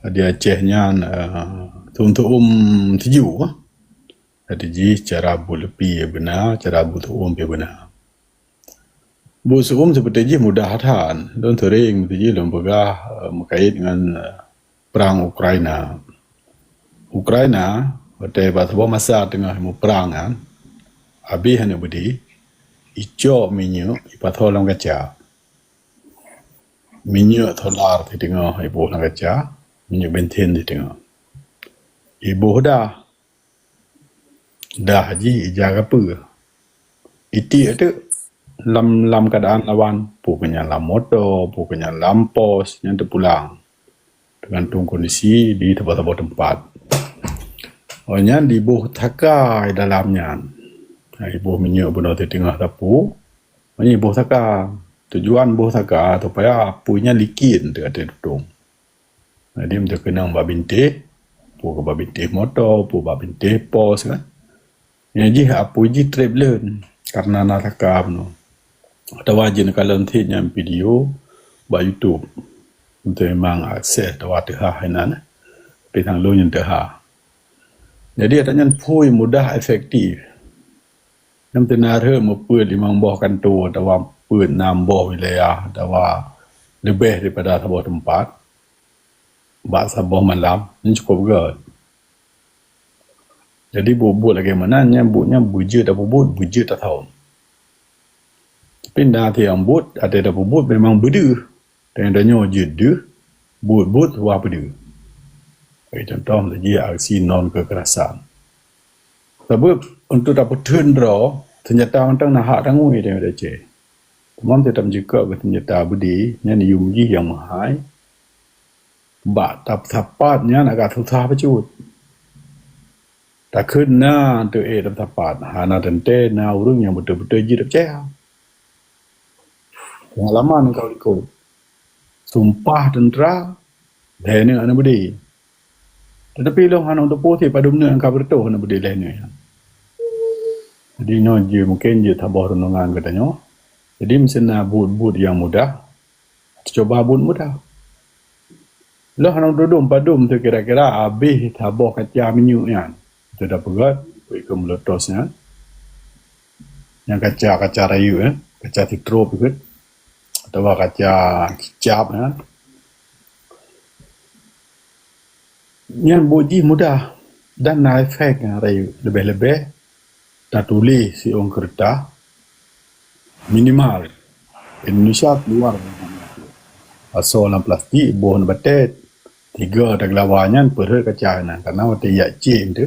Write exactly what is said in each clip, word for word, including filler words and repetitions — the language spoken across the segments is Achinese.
Di Aceh nyan, eh, tuem-tuem tiju. Jadi jih cara buet leupie beuna, cara buet tuem pih beuna. Buet tuem seperti jih mudah that. Lôn sering seperti jih lôn peugah, eh, meukait ngon, eh, perang Ukraina. Ukraina, watèe bak saboh masa teungoh muprang nyan, abéh aneuk beudé, icok minyeuk, ipasoe lam kaca. Minyeuk solar siteungoh iboh lam kaca, minyeuk bensin siteungoh. Iboh dah. Dah jih ija kapeue. Itiek teuk lam, lam keuadaan lawan, peue keu nyan lam moto, peue keu nyan lam pos, nyan teupulang. Teugantung kondisi di saboh-saboh teumpat. Oh nyan diboh saka dalam nyan. Ha, iboh minyeuk bunoe siteungoh sapu. Nyan iboh saka. Tujuan boh saka supaya apui nyan likin teuka tutong. Jadi meuteukeunong bak bintéh, peue bak bintéh moto, peue bak bintéh pos kan. Nyan jih apui jih trép leuen karena na saka bunoe. Atawa jih neukalon cit nyan video bak YouTube. Untuk memang akses atawa teuhah inan. Tapi sang lôn nyan teuhah. Jadi ata nyan phui mudah efektif. Nyang teunareuk meupeuet limong boh kantô atawa peuet nam boh wilayah atawa leubeh daripada saboh teumpat bak saboh malam, nyan cukup göt. Jadi buet-buet lagèe meunan nyan buet nyan beujeuet tapeubuet, beujeuet tathon. Tapi na nyang buet, até tapeubuet memang beudeuh. Dan tanyoe jeuet deuh, buet-buet wah peudeuh. Bagi contoh, meuseuti aksi non kekerasan. Sabab untuk tapeutheun droe, seunjata mantong na hak tangui di Aceh. Teuma teutab jikok keu seunjata beudé, nyan yum jih nyang meuhai. Bak tap-, sapat nyan agak susah bacut. Takheun na teu ék teusapat, hana teuntèe na ureueng nyang beutôi-beutôi jeuet peucaya. Pengalaman ka likot. Sumpah teuntra, lhèe neuk aneuk beudé. Tetapi lôn hana teupeue padum neuk nyang ka beureutoh aneuk beudé lhèe neuk nyan. Jadi nyoe jeuet mungken jeuet saboh renungan geutanyoe. Jadi meuseuti na buet-buet nyang mudah, cuba buet mudah. Lôn hana tudum padum tu kira-kira abéh saboh kaca minyeuk nyan. Teuda peugöt, bak ikeue meulotos nyan. Nyang kaca, kaca rayeuk, eh. Kaca titrop ikot. Atawa kaca kicap, eh. Nyan buet jih mudah dan na efek nyang rayeuk. Leubeh-leubeh tatuléh siôn keureutah minimal Indonesia keluar dari Indonesia. Asoe lam plastik, boh lam batèe, tiga tageulawa nyan peurhot kaca nyan. Karena watèe jak céh tu,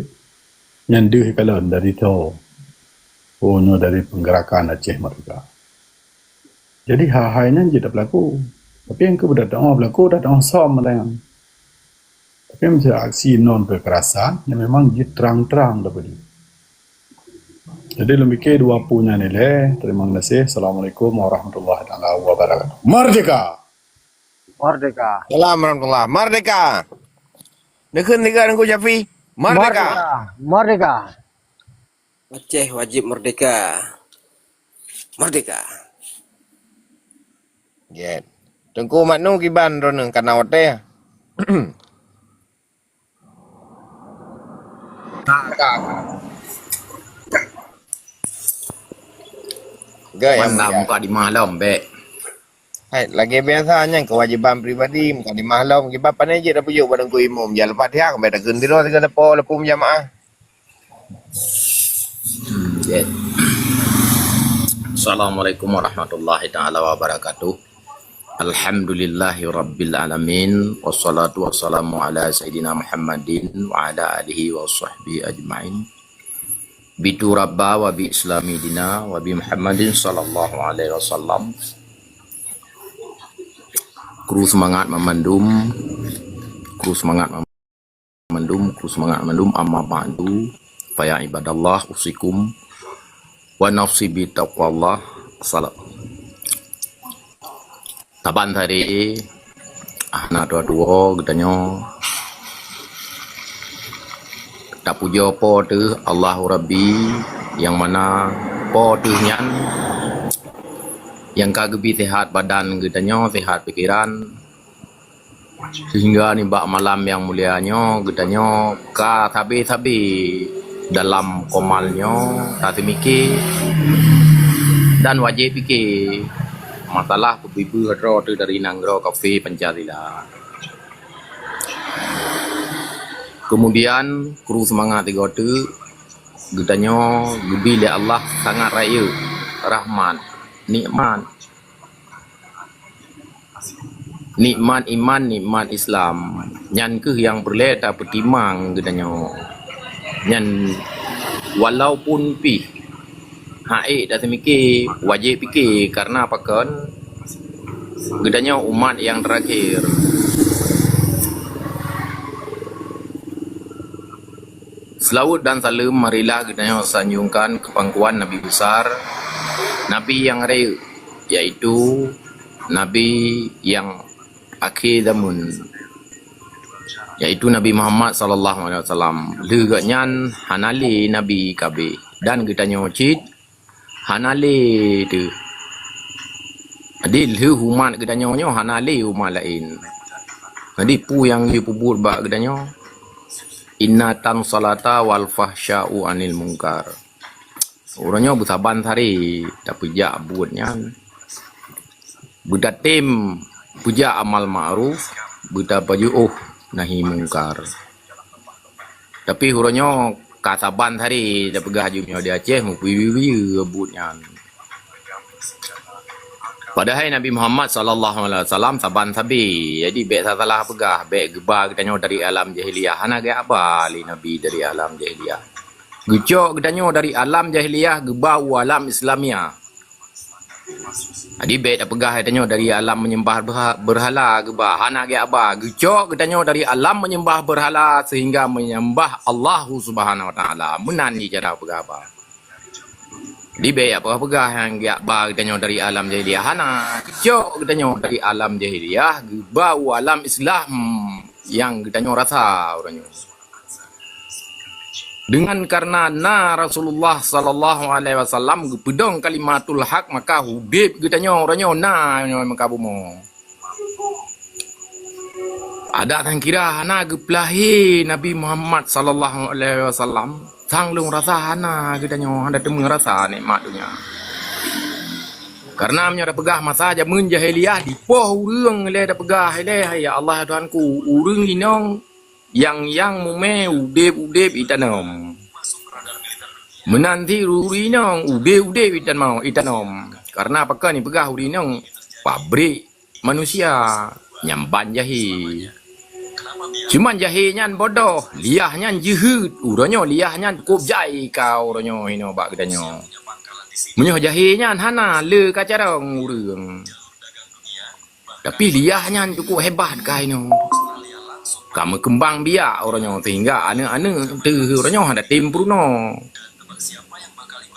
nyan deuh kalon dari tho. Oh, nyoe dari Pergerakan Aceh Merdeka. Jadi, hai-hai nyan jeuet tapeulaku. Tapi nyang keubeudôh teu'oh peulaku, dah teu'oh som mantong. Tapi meuseuti aksi non kekerasan, nyan memang jeuet trang-trang tapeudeuh. Jadi, lôn pike dua peue nyan ilèe. Terima kasih. Assalamualaikum warahmatullahi taala wabarakatuh. Merdeka! Merdeka! Salam warahmatullah. Merdeka! Neukheun siga Teungku Syafi. Merdeka! Merdeka! Merdeka! Aceh wajib merdeka! Merdeka! Gét. Teungku Mak Nu kiban droeneuh kana watèe? Ka, ka, ka. Gét, Wan, nyang mulia. Mukadimah lom, bèk. Hai, lagèe biasa nyan keuwajéban pribadi, mukadimah lom. Kiban, pane jeuet tapeujok bak Teungku Imum. Jal Fatihah, keumbali takheun sidroe sigoe sapo, lapor jamaah. Hmm, jeuet. Assalamualaikum warahmatullahi taala wabarakatuh. Alhamdulillahi rabbil alamin. Wassalatu wassalamu ala sayyidina Muhammadin wa ala alihi wa sahbihi ajmain. Bitu rabba wa bi islami dina wa bi Muhammadin sallallahu alaihi wasallam. Kru seumangat mamandum, kru seumangat mamandum, kru seumangat mamandum, amma ba'du, fa ya ibadallah, usikum wa nafsi bi taqwallah. Salam. Saban sehari, hana tuwoe-tuwoe geutanyoe tapujoe Po teuh, Allahu Rabbi, nyang mana Po teuh nyan nyang ka geubri sihat badan geutanyoe, sihat pikeran, Sehingga nibak malam nyang mulia nyoe, geutanyoe ka sabe-sabe dalam komal nyoe, taseumiké dan wajéb piké masalah peubeubaih droe teuh dari nanggroe kafé Pancasila. Kemudian, kru seumangat tiga teuh, geutanyoe geubri lé Allah sangat rayeuk rahmat, nikmat. Nikmat iman, nikmat Islam, nyan kheueh nyang peureulée tapeutimang geutanyoe. Nyan walaupun pih hak ék taseumiké, wajéb piké, kareuna pakon geutanyoe umat nyang teurakhé. Seulaweuet dan saleuem marilah geutanyoe sanjungkan keu pangkuan Nabi Besar, Nabi nyang rayeuk, yaitu Nabi nyang akhé zameun, yaitu Nabi Muhammad sallallahu alaihi wasallam. Lheueh geuhnyan hana lé nabi kabeh, dan geutanyoe cit hana lé teuh. Jadi, lheueh umat geutanyoe nyoe hana lé umat laén. Jadi, peue nyang geupeubuet bak geutanyoe? Inna tansalata wal fahsya'u anil munkar. Uroe nyoe beusaban sare tapeujak buet nyan. Beutatem peujak amal ma'ruf, beutapajoh nahi mungkar. Tapi uroe nyoe ka saban sare tapeugah jeuem nyoe di Aceh, meupiwi-wiwi buet nyan. Padahai Nabi Muhammad sallallahu alaihi wasallam saban sabe. Jadi, bék salah peugah, bék geuba geutanyoe dari alam jahiliyah. Hana geubah lé Nabi dari alam jahiliyah. Geucok geutanyoe dari alam jahiliyah geuba u alam Islamiyah. Jadi, bék tapeugah geutanyoe dari alam menyembah berha-, berhala geuba, hana geubah. Geucok geutanyoe dari alam menyembah berhala sehingga menyembah Allahu Subhanahu Wa Taala. Meunan jih cara peugah ba. Jadi, bék tapeugah nyang geubah geutanyoe dari alam jahiliyah. Hana, geucok geutanyoe dari alam jahiliyah geuba u alam Islam nyang geutanyoe rasa uroe nyoe. Dengan karena na Rasulullah sallallahu alaihi wasallam geupeudong kalimatul haq, maka udeb geutanyoe uroe nyoe na nyoe meuka bumoe. Adak nyang kira hana geupeulahé Nabi Muhammad sallallahu alaihi wasallam, sang lôn rasa hana geutanyoe hana teumé rasa nikmat donya. Karena meunyoe tapeugah masa jameun jahiliyah, dipoh ureuëng lé tapeugah ilée, "Ya Allah, ya Tuhanku, ureuëng inong nyang-nyang mumé udeb-udeb itanom. Meunan cit ureuëng inong udeb-udeb itanom, itanom." Karena pakon ipeugah ureuëng inong pabrik manusia nyang ban jahé. Cuman jahé nyan bodoh, liah nyan jeuheut, uroe nyoe liah nyan cukôp jai ka uroe nyoe hinoe bak geutanyoe. Meunyoe jahé nyan hana le ka carông ureuëng. Tapi liah nyan cukôp hebat ka hinoe. Ka meukeumbang biak uroe nyoe sehingga aneuëk-aneuëk teuh uroe nyoe hana tem peurunoe.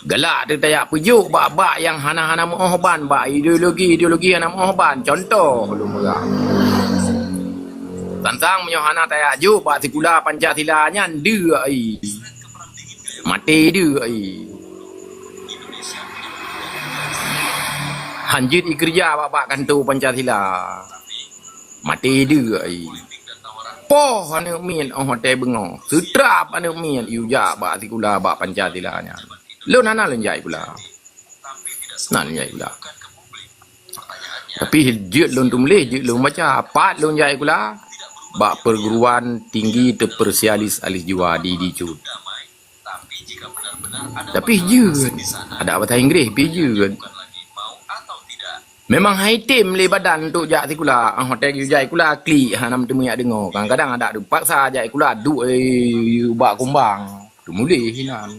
Galak teuh tajak peujok bak-bak nyang hana-hana meuoh ban, bak ideologi-ideologi hana meuoh ban. Contoh lôn peugah. Tantang meunyoe hana tajak jok bak sikula Pancasila nyan, deuk ai. Maté deuk ai. Hanjeuet ikeureuja bak-bak kantô Pancasila. Maté deuk ai. Poh aneuëk miet óh watée beungoh. Seutrap aneuëk miet yujak bak sikula bak Pancasila nyan. Lôn hana lôn jak sikula. Hana lôn jak sikula. Tapi jeuet lôn teumuléh, jeuet lôn baca. Pat lôn jak sikula? Bak Perguruan Tinggi Terspesialis Alijuwa di, di Cut. Tapi jeuet. Ada bahasa Inggris, tapi jeuet. Memang hai tem lé badan untuk jak sikula. Ah, watée geujak sikula, klik, hana meuteumé jak deungoe. Kadang-kadang ada teupaksa jak sikula, duek, eh, ubak kumbang. Teumuléh inan.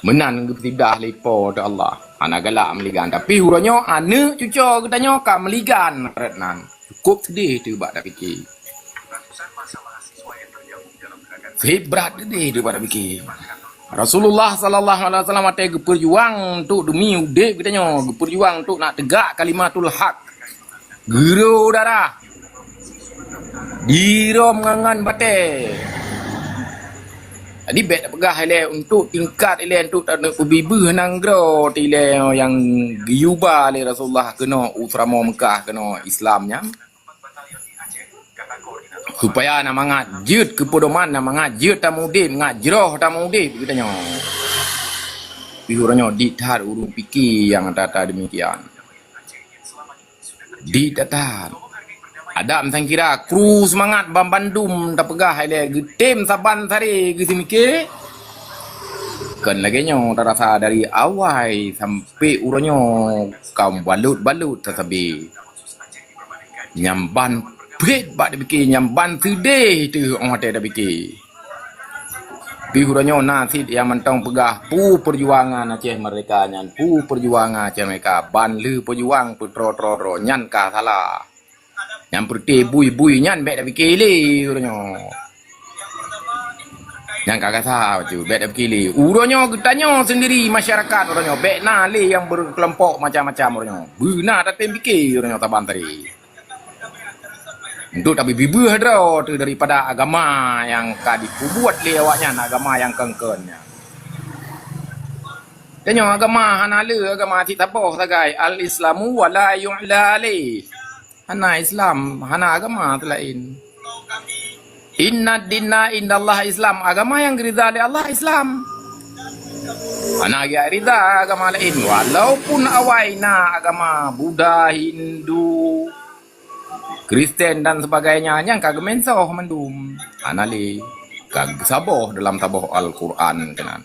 Meunan geupeusidah lé Po teu Allah. Hana galak meuligan. Tapi uroe nyoe aneuëk cucoe geutanyoe ka meuligan rot nan. Cukôp seudeh teuh bak tapiké. Seuhit brat seudeh teuh bak tapiké. Rasulullah sallallahu alaihi wasallam watée geupeujuang untuk demi udeb geutanyoe, geupeujuang untuk nak tegak kalimatul haq. Geuro darah. Dirom ngon batée. Jadi bék tapeugah ilée untuk tingkat ilée untuk taneuk peubibeuh nanggroe ilée nyang geuyuba lé Rasulullah keunoe u Seuramoe Meukah keunoe Islam nyan. Supaya na mangat jeuet keu peudoman, na mangat jeuet tameuudeb, mangat jroh tameuudeb geutanyoe. Pih uroe nyoe di that ureuëng pike nyang that-that demikian. Di that-that. Adak meusangkira kru seumangat banmandum tapeugah ilée geutem saban sare geuseumike. Kon lagée nyoe tarasa dari awai sampai uroe nyoe ka balot-balot tasabe. Nyang ban phet bak tapike, nyang ban seudeh teuh óh watée tapike. Pih uroe nyoe na cit nyang mantong peugah peue peujuangan Aceh Merdeka nyan, peue peujuangan Aceh Merdeka, ban lheueh peujuang peutroe-troe droe nyan ka salah. Nyang peureute bui-bui nyan bék tapike lé uroe nyoe. Nyang ka gasa bacut, bék tapike lé. Uroe nyoe geutanyoe seundiri masyarakat uroe nyoe, bék na lé nyang beukeulompok macam-macam uroe nyoe. Beuna tatem pike uroe nyoe saban sare. Untuk tabibibeuh droe teuh daripada agama nyang ka jipeubuet lé awaknyan, agama nyang kon-kon nyan. Tanyoe agama hana le, agama cit saboh sagai, al-Islamu wa la yu'la alaih. Hana Islam, hana agama laén. Inna dina indallah Islam, agama nyang geurida lé Allah Islam. Hana geurida agama laén, walaupun awai na agama Buddha, Hindu, Kristen dan sebagainya, nyan ka geumensoh mandum. Hana lé, ka geusaboh dalam saboh Al-Quran keunan.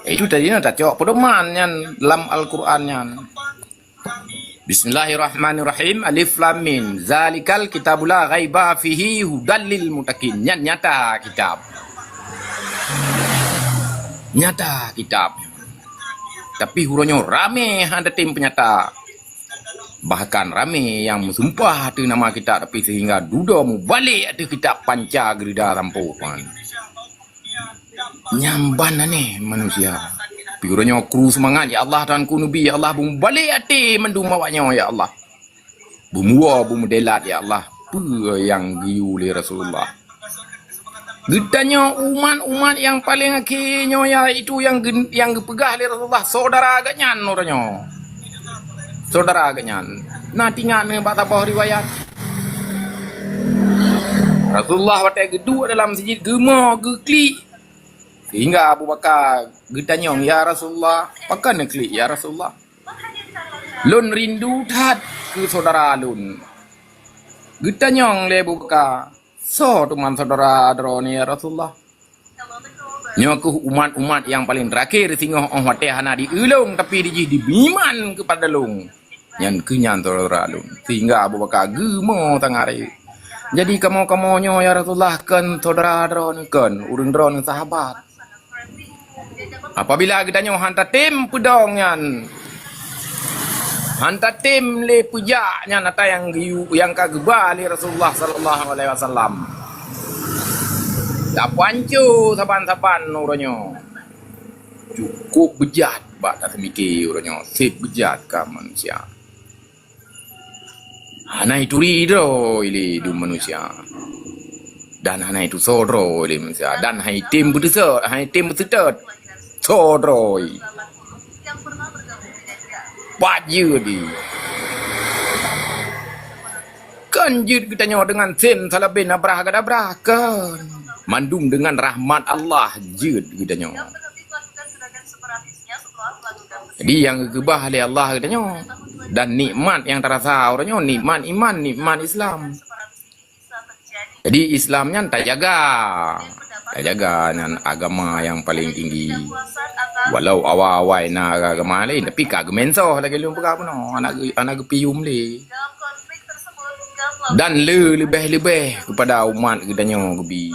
Itu tadi na tacok pedoman nyan lam Al-Quran nyan. Bismillahirrahmanirrahim. Alif Lam Mim. Zalikal kitabu la ghaiba fihi hudal lil muttaqin. Nyan nyata kitab. Nyata kitab. Tapi uroe nyoe ramé hana tem peunyata. Bahkan ramé nyang meusumpah ateueh nama kitab, tapi sehingga dudoe mubalek ateueh kitab panca geurida sampoe. Nyan ban aneh manusia. Tapi uroe nyoe kru seumangat, "Ya Allah, Tuhanku Nabi, ya Allah, beubalek até mandum awak nyoe, ya Allah. Beumuwoe, beumeudelat, ya Allah, peue nyang geuyue lé Rasulullah." Geutanyoe umat-umat nyang paleng akhé nyoe, yaitu nyang geu-, nyang geupeugah lé Rasulullah, syedara geuhnyan uroe nyoe. Syedara geuhnyan. Na tingat neuh bak saboh riwayat. Rasulullah watée geuduek dalam sijid geumo geuklik. Sehingga Abu Bakar geutanyong, "Ya Rasulullah, pakon neuklik, ya Rasulullah?" "Lôn rindu that keu syedara lôn." Geutanyong lé Abu Bakar, "Soe teuma syedara droeneuh, ya Rasulullah?" "Nyoe kheueh umat-umat nyang paleng teurakhé singoh óh watée hana di-eu lôn, tapi di jih dibeiman keupada lôn. Nyan kheueh nyan syedara lôn." Sehingga Abu Bakar geumo tangaréh. "Jadi kamoe-kamoe nyoe, ya Rasulullah, kon syedara droeneuh kon, ureuëng droeneuh sahabat. Apabila geutanyoe hana tem peudong nyan, hana tem lé peujak nyan ata nyang geuyue, nyang ka geuba lé Rasulullah sallallahu alaihi wasallam, tapanco saban-saban uroe nyoe." Cukup beujat bak taseumike uroe nyoe, seb beujat ka manusia. Hana ituri droe lé dum manusia. Dan hana itusoe droe lé manusia. Dan hana item beuteuseut, hana item beuseutôt. Soe droe. Pat jeuet di. Kon jeuet geutanyoe deungon sem salabén abrah gadabra, kon. Mandum deungon rahmat Allah jeuet geutanyoe. Jadi nyang geukeubah lé Allah geutanyoe dan nikmat nyang tarasa uroe nyoe, nikmat iman, nikmat Islam. Jadi Islam nyan tajaga. Tajaga nyan agama nyang paleng tinggi. Walau awai-awai na agama laén, tapi ka geumensoh lagée lôn peugah bunoe, hana geu-, hana geupiôh lé. Dan le leubeh-leubeh keupada umat geutanyoe geubi.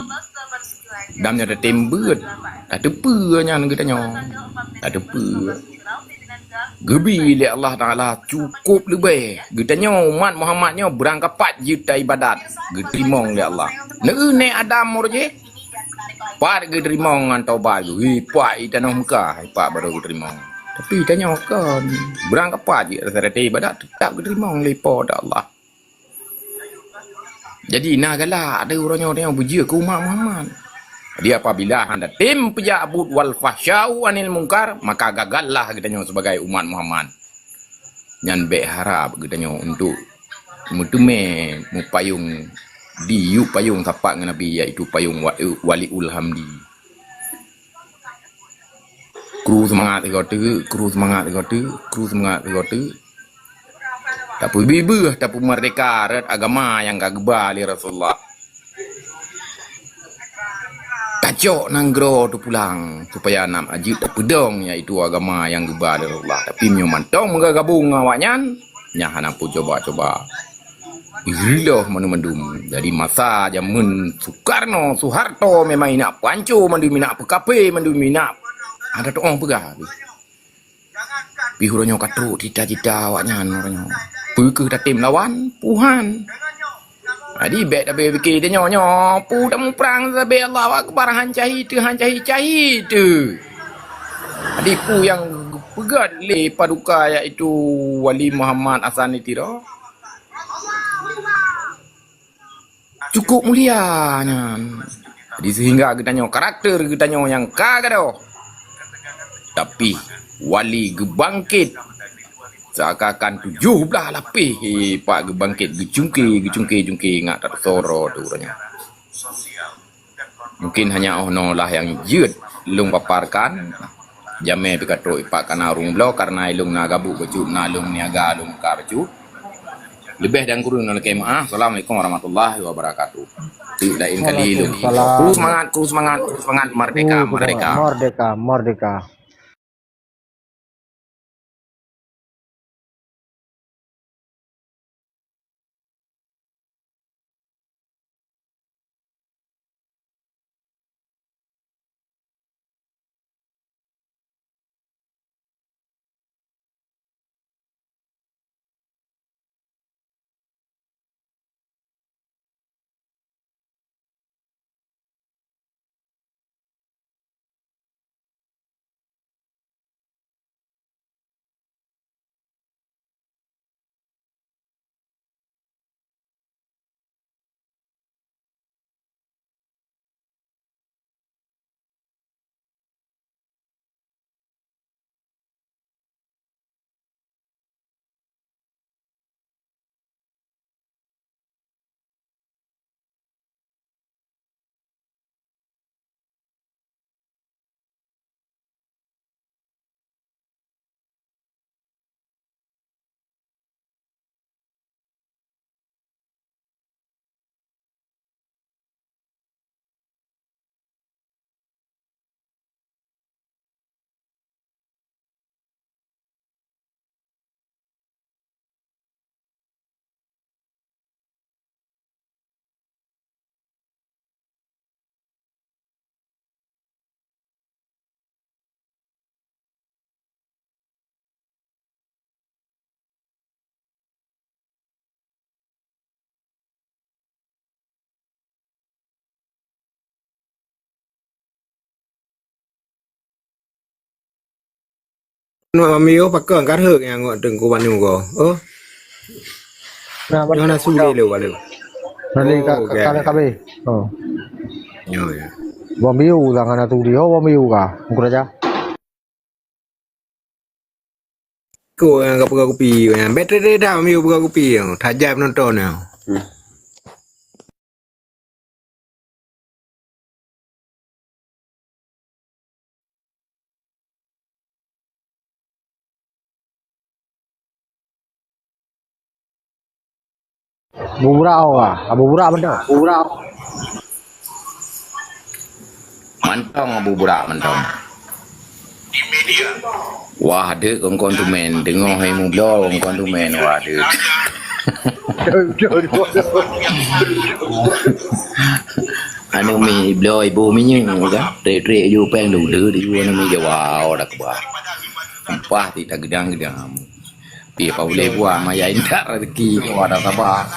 Dan nyoe tatem beuet, tateupeue nyan geutanyoe. Tateupeue. Geubi lé Allah Taala cukup leubeh. Geutanyoe umat Muhammad nyoe beurangkapat jeuet taibadat, geuteurimong lé Allah. Neu-eu nèk Adam uroe jéh, pat geuteurimong ngon tobat geuh, pat i tanoh Meukah, pat barô geuteurimong. Tapi tanyoe kon, beurangkapat jeuet rata-rata ibadat, teutap geuteurimong lé Po teu Allah. Jadi na galak teu uroe nyoe tanyoe beujeuet keu umat Muhammad. Jadi apabila hana tem peujak buet wal fahsya'u anil mungkar, maka gagallah geutanyoe sibagai umat Muhammad. Nyan bék harab geutanyoe untuk meuteumé mupayong Di yub payong sapat ngon Nabi, yaitu payong wa-, Waliul Hamdi. Kru seumangat sigoe teuk, kru seumangat sigoe teuk, kru seumangat sigoe teuk. Tapeubeubaih, tapeumerdeka rot agama nyang ka geuba lé Rasulullah. Tacok nanggroe teupulang supaya nam ajeuet tapeudong, yaitu agama nyang geuba lé Rasulullah. Tapi meunyoe mantong meugabong ngon awaknyan, nyan hana peucoba-coba. Riloh mandum-mandum. Jadi masa jameun Soekarno, Soeharto memang inak peuhanco mandum, inak peukapé mandum, inak ada tu'oh peugah. Pih uroe nyoe ka trok cita-cita awaknyan uroe nyoe. Peu kheueh tatem lawan? Tuhan. Jadi bèk tabé pike tanyoe nyoe, peue tamuprang sabé Allahu Akbar, han cahyi teuh, han cahyi, cahyi teuh. Jadi peue nyang geupeugah lé paduka, yaitu Wali Muhammad Hasan di Tiro? Cukup mulia nyan. Jadi sehingga geutanyoe, karakter geutanyoe nyang ka gadôh. Tapi wali geubangkét seakan-akan tujoh blaih lapéh pat geubangkét, geucungké, geucungké-cungké ngat tateusoe droe teuh uroe nyoe. Mungkin hanya 'oh noe lah nyang jeuet lôn paparkan. Jamé pih ka trok ipat kana ureueng bloe, kareuna ilôn na gabuk bacut, na lôn niaga lôn ka bacut. Leubeh dan kureueng lôn lakèe meu'ah. Assalamualaikum warahmatullahi wabarakatuh. Teuk laén kali lôn. Waalaikumsalam. Kru seumangat, kru seumangat, kru seumangat, merdeka, merdeka. Merdeka, merdeka. Nuak Bang Biu pakon ka rhot nyang ngon Teungku Banu ko. Oh. Nah, nyoe na sule lé bale. Nanti ka, oh, ka, ka, ka, oh. Nyoe ya. Bang Biu lah ngana tu dia, oh, Bang Biu ka. Ngku raja. Ko nyang ka peugah kupi, nyang bateri dah Bang Biu peugah kupi, tajam nonton. Hmm. Bubura oh, ah, bubura betul. Bubura. Mantong Abu Burak mantong. Wah, deuek kongkong tumen. Teungoh hai mubloe kongkong tumen. Wah, deuek. Anu mi bloe ibu minyeuk kan. Trek-trek ju peng dulu di anu mi Jawa dak bah. Sampah ti tak gedang-gedang. Pih apa boleh buat, maya indak rezeki kau ada sabar.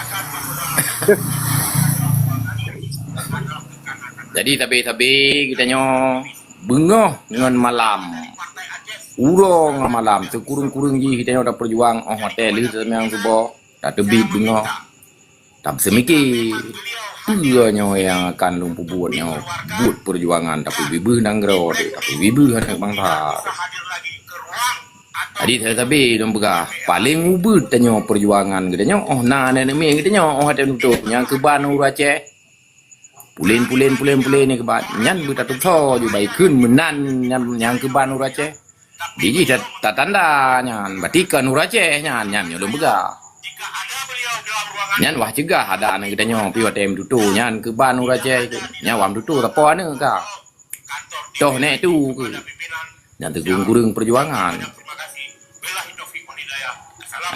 Jadi sabe-sabe geutanyoe beungoh ngon malam, uroe ngon malam, sikureueng-kureueng jih geutanyoe tapeujuang, óh watèe lheueh seumbilang suboh, tateubiet beungoh. Tapeuseumiké, peue nyoe nyang akan lôn peubuet nyoe? Buet peujuangan, tapeubeubaih nanggroe, tapeubeubaih aneuk bansa. Jadi sabe-sabe lôn peugah, paléng ubit tanyoe peujuangan geutanyoe óh na aneuk miet geutanyoe óh watèe neututoe nyang keuban ureueng Aceh. Pulen-pulen, pulen-pulen nyang keuban nyan beutatutoe ju bai kheun meunan nyan nyang keuban ureueng Aceh. Di jih ta-, tatanda nyan, berarti kon ureueng Aceh nyan, nyan meunyoe lôn peugah. Nyan wah cegah adak aneuk geutanyoe pih watèe meututoe nyan keuban ureueng Aceh. Nyan wah meututoe sapo aneuk ka. Toh nèk tu keuh. Nyan teuh kureueng peujuangan.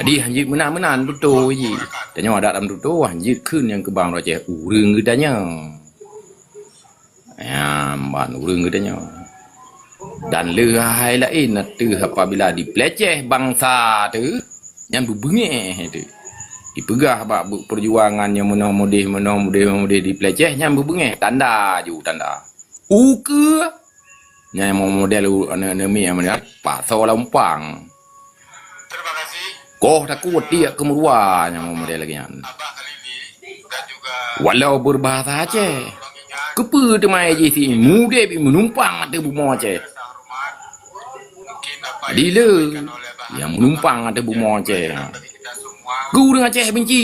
Jadi hanjeuet meunan-meunan tutoe jih. Tanyoe adak lam tutoe hanjeuet kheun nyang keuban ureueng Aceh ureueng geutanyoe. Nyan ban ureueng geutanyoe. Dan leuhai laén ateueh apabila dipeuleceh bansa teuh, nyan beubeungéh teuh. Dipeugah bak bu-, peujuangan nyang meunoe mudeh, meunoe mudeh, meunoe mudeh dipeuleceh, nyan beubeungéh. Tanda ju, tanda. Ukeue. Nyan model u-, aneuk-aneuk miet nyang model pasoe lam umpang. Koh takot tiek keu meuruwa nyang model lagèe nyan. Walau beubahasa Aceh, keupeue teuma jih si mudeb meunumpang ateueh bumoe Aceh. Jadi le nyang meunumpang ateueh bumoe Aceh. Keu ureueng Aceh benci.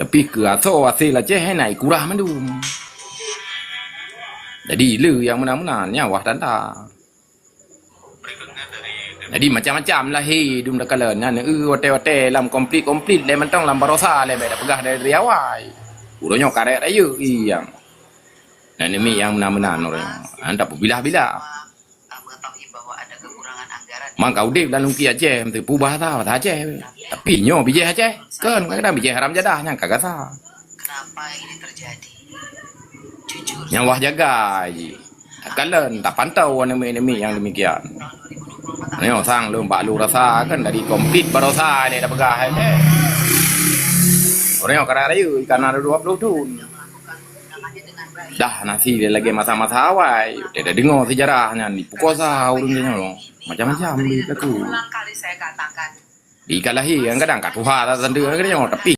Tapi keu asoe asél Aceh na ikurah mandum. Jadi le nyang meunan-meunan nyan wah tanda. Jadi macam-macam lahé dum takalon nyan, eh, watèe-watèe lam konflik-konflik lé mantong lam barosa lé bèk tapeugah dari, dari awai. Uroe nyoe karek rayeuk i nyang. Nyan neumi nyang meunan-meunan uroe nyoe. Nyan tapeubilah-bilah. Maka udeb lam lungki Aceh, meuteupeu bahasa, bahasa Aceh. Tapi nyoe bijèh Aceh, kon kadang-kadang bijèh haram jadah nyang ka gasa. Nyang wah jaga jih. Takalon, tapantau aneuk miet-aneuk miet nyang demikian. Nyoe sang lôn bak lôn rasa kan dari konflik barosa lé tapeugah, eh. Uroe nyoe karek rayeuk, ikan ada dua puluh thon. Dah nasi lagèe masa-masa awai, teudeungoe sejarah nyan dipeurkosa ureueng nyoe. Macam-macam dilaku. Di ka lahé kadang-kadang ka tuha that sandeu nyoe, tapi